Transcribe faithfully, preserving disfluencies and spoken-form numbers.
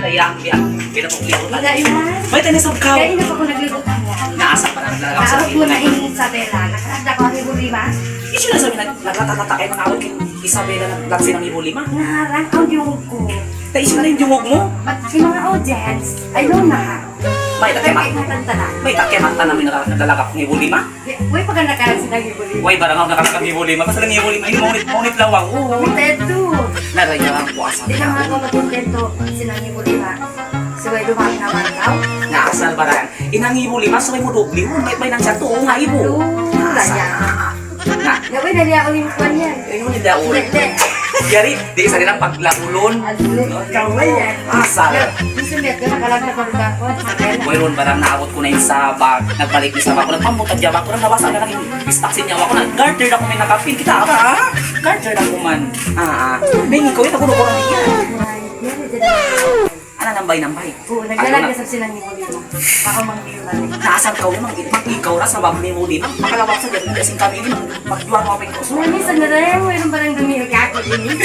Biya', biya', biya' na kung libo. Wala' yan. Mayta' na isab kaw? Kaya na pa ako nagluluto niya. Naasa pa na naglalagay sa Naabot mo na in Isabela. Nakaragda ko ang ibo lima. Isu na sabi na, naglatalata kayo na awit in Isabela, naglaksi ng ibo lima. Naharang ang yungog ko. Ta isu na in yungog mu? But in mga audience, ayaw na. Mayta' kaya ma-, Kaya natantala. Mayta' kaya mata namin naglalagak ng ibo lima? Way pa ka nakarag sin ibo lima. Way, barang ako nakarag sin ibo lima. Pasal in ibo lima, ini maunit, maunit lawang. Oo. Kontento. Narayaran ko asa. Di' na nga ako makontento sin ibo lima. Subay dumaak naman kaw. Nga asal barang. In ibo lima, subay mu doble. May, may nang sa tuo nga ibo. Oo, asal. Raya. Na. Nga, way, naliya ko yung kwan yan. Ayun, hindi ako. Hindi, hindi. Yari, di' sa nilang paglaulon. Alo, ikaw yan. Asal. Gusto niya, ito, nakalagay na pagkakon. Wayruun, barang naabut ku na in Sabah, nagbalik in Sabah ku, nagpamutad jaba ku, nabasa na lang in bistak sin nyawa ku, nag-garter aku, may nakapin, kita' ba, ha? Garter aku man. Ah, ah. Ding, ikaw, ito, kuno, kuno, yan. Ana, nambay, nambay. Oo, naglalag na sa silang ni Molina. Baka mang bilang. Naasal kaw na, mang, mang ikaw na, sabab ni Molina. Makalawak sa dyan, kasi kami ini, magduwa mo pa ikaw. Wala, minsan na rin, wala, parang dumiyo ka ako din.